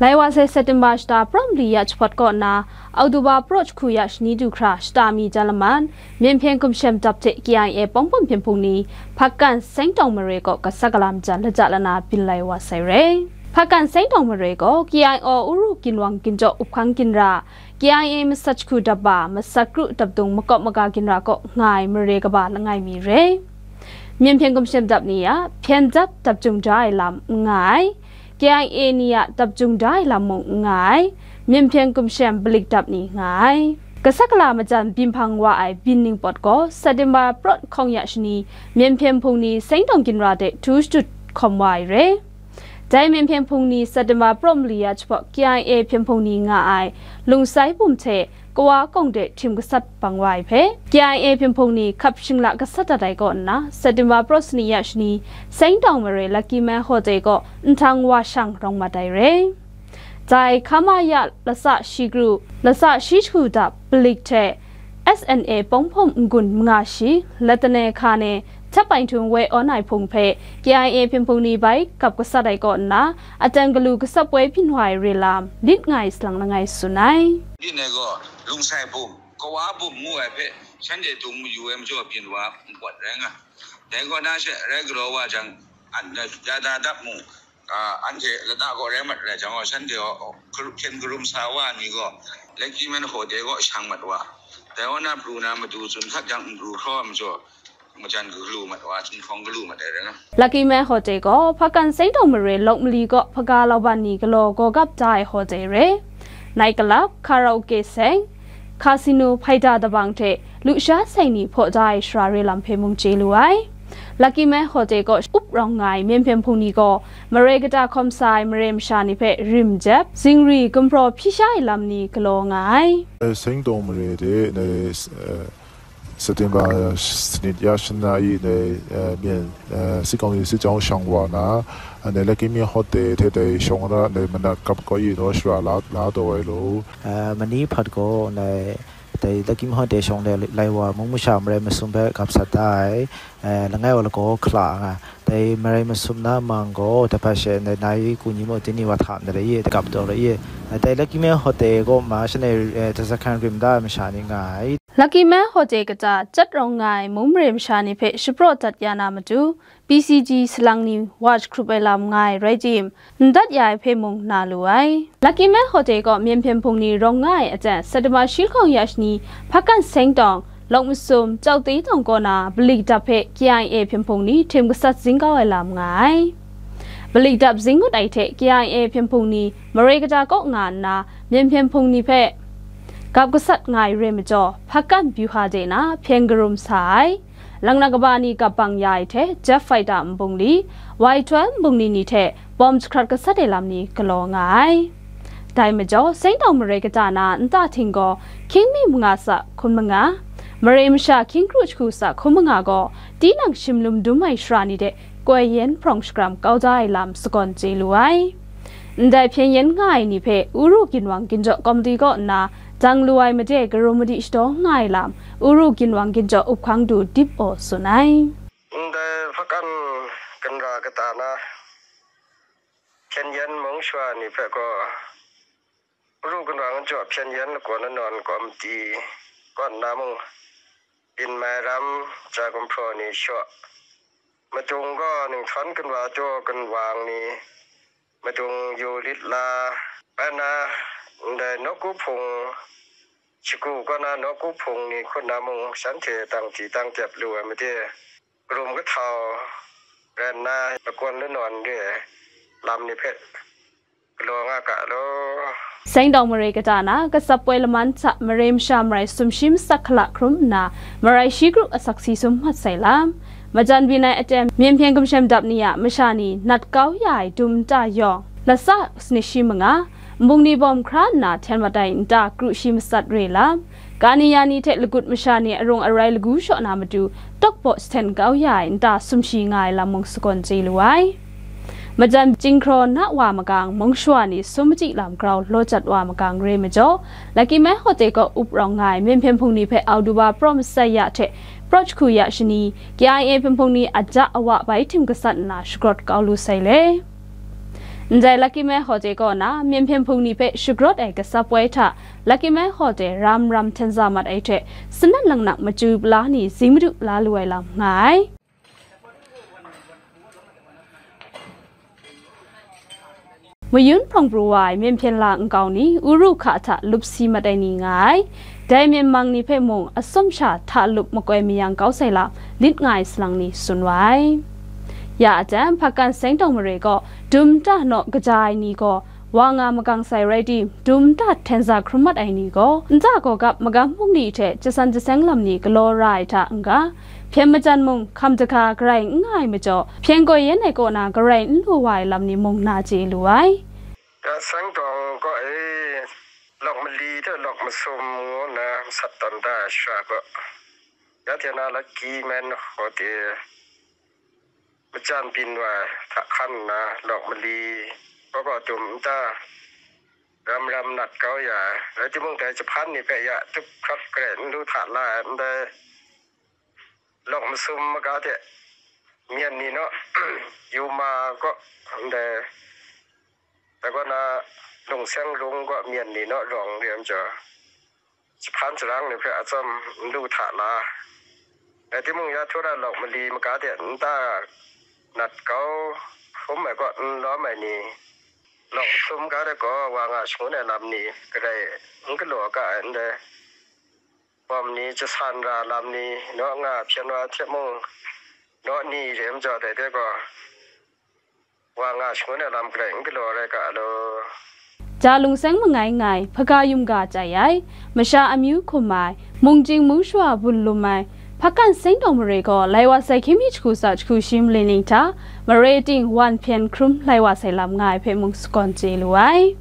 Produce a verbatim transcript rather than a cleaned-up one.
Dai wa sai September shata prawt mali ya jahpawt kaw nna, October prawt jahku ya shani du hkra shata mi jan laman, Myen Hpyen Gumshem dap hte K I A Pawng Hpawm Hpyen Hpung ni Hpakan Sengtawng mare kaw gasat gala majan laja lana byin lai wa sai re. Hpakan Sengtawng mare gaw K I O Uru Ginwang Ginjaw Uphkang Ginra, K I A Masat Jahku Dapba, Masat Kru Dapdung Makawp Maga Ginra kaw nga ai mare kaba langai mi re. Myen Hpyen Gumshem dap ni a hpyen dap dap jung da ai lam n nga ai, K I A ni a dap jung da ai lam mung n nga ai, Myen Hpyen Gumshem Balik dap ni nga ai. Gasat gala majan byin hpang wa ai byin ningpawt gaw September prawt hkawng ya shani Myen Hpyen Hpung ni Sengtawng Ginra de htu shadut hkawm wa ai re. Dai Myen Hpyen Hpung ni September prawt mali ya jahpawt K I A Hpyen Hpung ni nga ai Lungsai Bum hte Kawa Kawng de htim gasat bang wa ai hpe, K I A Hpyen Hpung ni hkap shingla gasat dat ai kaw nna, September prawt sani ya shani, Sengtawng mare Lucky Man Hotel kaw nhtang wa shang rawng mat ai re. Dai hka ma ya lasa shi kru, lasa shi jahku dap Balik hte S N A Pawng Hpawm n-gun manga shi, Latane hka ne, Htet Pai Htung woi awn ai hpung hpe K I A Hpyen Hpung ni bai gap gasat ai kaw nna, aten galu gasat poi byin wa ai re lam, lit nga ai salang langai tsun ai. Byin ai gaw, Lungsai Bum, Kawa Bum ngu ai hpe, shanhte dung mayu ai majaw byin wa npawt rai nga. Dai kaw na she, rai galaw wa jang, an, da, da, da dap mu, a, anhte lata gaw rai mat rai jang gaw, shanhte gaw, hkyen karum sa wa ni gaw, Lucky Man Hotel kaw shang mat wa. Dai kaw na pru na matu tsun hkat jang, n pru hkraw ai majaw, majan galu mat wa, htinghkawng galu mat ai rai na. Lucky Man Hotel gaw Hpakan Sengtawng mare Lawk Mali kaw hpaga lauban ni galaw gaw gap da ai hotel re. Night club, karaoke seng, casino, hpaida dabang hte lusha seng ni hpaw da ai shara re lam hpe mung chye lu ai. Lucky Man Hotel kaw up rawng nga ai Myen Hpyen Hpung ni gaw mare kata hkawm sa ai mare masha ni hpe rim jep, zingri gumhpraw hpyi sha ai lam ni galaw nga ai. Sengtawng mare de, September sanit ya shana i dai, eh, myen, eh, sikawng i sijawng shang wa na, eh, dai Lucky Man Hotel hte dai shawng na dai manat kap kaw i daw shara la, la daw ai lo. Eh, mani hpat gaw dai, dai Lucky Man Hotel shawng de lai wa mung masha marai masum hpe gap sat da ai, eh, langai wa lagaw hkala nga. Dai marai masum na mang gaw, dai hpa she, dai nai ku ni mung, tini wa hta ndai ye, gap daw la ye. Dai Lucky Man Hotel gaw ma shanhte, eh, dazahkan rim da ai masha ni nga ai. Lucky Man Hotel kata jat rawng nga ai mung mare masha ni hpe shapraw dat ya na matu, P C G salang ni wa jahkrup ai lam nga ai rai tim, n dat ya ai hpe mung na lu ai. Lucky Man Hotel kaw Myen Hpyen Hpung ni rawng nga ai aten, September shi lahkawng ya shani, Hpakan Sengtawng, Lawk Masum, Chawte Tawng kaw na, Balik dap hpe K I A Hpyen Hpung ni htim gasat zing kau ai lam nga ai. Balik dap zing ngut ai hte K I A Hpyen Hpung ni mare kata kaw nga nna, Myen Hpyen Hpung ni hpe gap gasat nga ai re majaw, Hpakan Byuha de na hpyen karum sa ai. Lang na kaba ni gap bang ya ai hte, jet fighter nbungli, Y twelve nbungli ni hte bawm jahkrat gasat ai lam ni galaw nga ai. Dai majaw, Sengtawng mare kata na nta hting gaw, hkying mi manga sa hkun manga, mare masha hkying kru jahku sa hkun manga gaw, tinang shim lum dum ai shara ni de koi yen hprawng shakram kau da ai lam sagawn chye lu ai. Ndai hpyen yen nga ai ni hpe Uru Ginwang Ginjaw Komiti kaw nna dang lu ai made karum madi shadaw nga ai lam, Uru Ginwang Ginjaw Uphkang Du Dip Aw tsun ai. Ndai Hpakan Ginra kata na hpyen yen mung shawa ni hpe gaw, Uru Ginwang Ginjaw hpyen yen lagaw lanawn komiti kaw nna mung, byin mai ram, ja gumhpraw ni shaw, madung gaw Ninghtawn Ginwa Jaw Ginwang ni, madung yu lit la, bai na, ndai nawku hpung, shagu kaw na nawku hpung ni hkut na mung, shanhte tang di tang dep lu ai made, karum kahtau rai nna, lagawn lanawn re ai lam ni hpe galaw nga ga law. Sengtawng mare kata na, gasat poi laman hta mare masha marai sumshi masak hkala hkrum nna, marai shi kru asak si sum mat sai lam. Majan byin ai aten, Myen Hpyen Gumshem dap ni a masha ni nat kau ya ai dum nta yawng, lasa sanit shi manga, nbungli bawm hkra nna hten mat ai nta kru shi matsat re lam, kani ya ni hte lagut masha ni arung arai lagu shaw na matu, tawk baw jahten kau ya ai nta sumshi nga ai lam mung sagawn chye lu ai. Majan Jinghkraw na wa magang mung shawa ni sum machyi lam grau law jat wa magang re majaw, Lucky Man Hotel kaw up rawng nga ai Myen Hpyen Hpung ni hpe October prawt masai ya hte prawt jahku ya shani, K I A Hpyen Hpung ni aja awa bai htim gasat nna shagrawt kau lu sai le. Ndai Lucky Man Hotel kaw na, myen hpyen hpung ni hpe shagrawt ai gasap woi hta, Lucky Man Hotel ram ram hten za mat ai hte, sanat lang na machyu pala ni zing madu la lu ai lam nga ai. Mayun hprawng pru wa ai myen hpyen la nkau ni, uru hka hta lup si mat ai ni nga ai. Dai myen mang ni hpe mung atsawm sha hta lup makoi mayang kau sai lam, lit nga ai salang ni tsun wa ai. Ya a jan, Hpakan Seng Tawng Mare gaw, dum nta naw kaja ai ni gaw, wa nga magang sai rai tim, dum nta hten za hkrum mat ai ni gaw, nta gaw gap magam mung ni hte jasan jaseng lam ni galaw ra ai hta n-ga, hpyen majan mung hkam jahka garai n nga ai majaw, hpyen gaw yen ai kaw na garai n lu wa ai lam ni mung na chye lu ai. Ya Seng Tawng gaw e, lawk mali hte lawk masum ngu nna masat tawn da ai shara gaw, ya hte na Lucky Man Hotel majan byin wa hta hkan nna, lawk mali gaw gaw dum nta ram ram nat kau ya ai. Rai timung, dai jahpan ni hpe ya tup hkrap garai n lu hta la ai, ndai lawk masum maga de myen ni naw, yuma gaw ndai, dai kaw na, lungseng lung gaw myen ni naw rawng re ai majaw, jahpan jarang ni hpe atsawm n lu hta la. Rai timung, ya htura lawk mali maga de nta nat kau hkrum ai kaw n lawm ai ni, lawk masum ga de gaw wa nga shangun ai lam ni garai n galaw ga ai ndai, bawm ni jasan ra lam ni naw nga, hpyen wa hte mung naw ni re ai majaw, dai de gaw wa nga shangun ai lam garai n galaw rai ga law. Ja lungseng mangai ngai, hpaga yum ga chye ai, masha amyu hkum ai, mung chying mung shawa bun lum ai, Hpakan Seng Tawng Mare gaw lai wa sai hkying mi jahku tsa jahku shi malin ling hta, mare ting wan hpyen hkrum lai wa sai lam nga ai hpe mung sagawn chye lu ai.